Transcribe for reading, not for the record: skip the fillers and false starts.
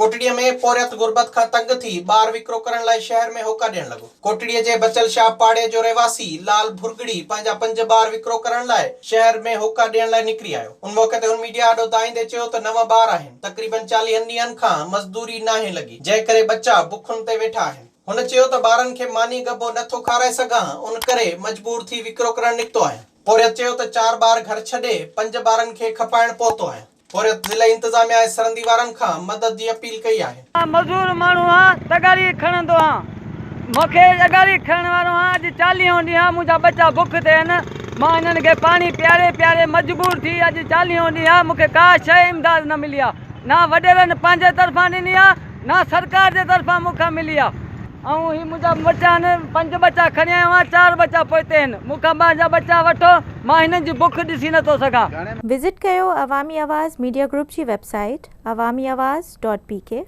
ڪوٽڙيء ۾ پورهيت غربت کان تنگ ٿي ٻار وڪرو ڪرڻ لاء شهر ۾ هوڪا ڏيڻ لڳو. ڪوٽڙيء جي بچل شاهه پاڙي جو رهواسي لال ڀرڳڙي پنهنجا پنج ٻار وڪرو ڪرڻ لاء شهر ۾ هوڪا ڏيڻ لاء نڪري آيو. ان موقعي تي هن ميڊيا آڏو دانهيندي چيو ته نو ٻار آهن، تقريبن چاليهن ڏينهن کان مزدوري ناهي لڳي، جنهن ڪري ٻچا بکن تي ويٺا آهن. هن چيو ته ٻارن کي ماني ڳڀو نه ٿو کارائي سگهان، ان ڪري مجبور ٿي وڪرو ڪرڻ نڪتو آهيان. پورهيت چيو ته چار ٻار گهر ڇڏي پنج ٻارن کي کپائڻ پهتو آهيان. پورهيت ضلعي انتظاميا ۽ سرندي وارن کان مدد جي اپيل ڪئي آهي. مان مزور ماڻهو آهيان، تغاري کڻندو آهيان. مون کي تغاري کڻڻ وارو آهيان، اڄ چاليهون ڏينهن آهي، منهنجا ٻچا بک تي آهن. مان هنن کي پاڻي پياري پياري مجبور ٿي اڄ چاليهون ڏينهن آهي، مون کي ڪا شيء امداد نه ملي آهي. نه وڏيرن پنهنجي طرفان ڏني آهي، نه سرڪار جي طرفان مون کان ملي آهي. ۽ هي منهنجا ٻچا آهن، پنج ٻچا کڻي آيو آهيان، چار ٻچا پوئتي آهن، مون کان پنهنجا ٻچا وٺو، مان هنن جي بک ڏسي نه ٿو سگهان. وزٽ ڪيو عوامي آواز ميڊيا گروپ جي website Awami Awaz dot P K.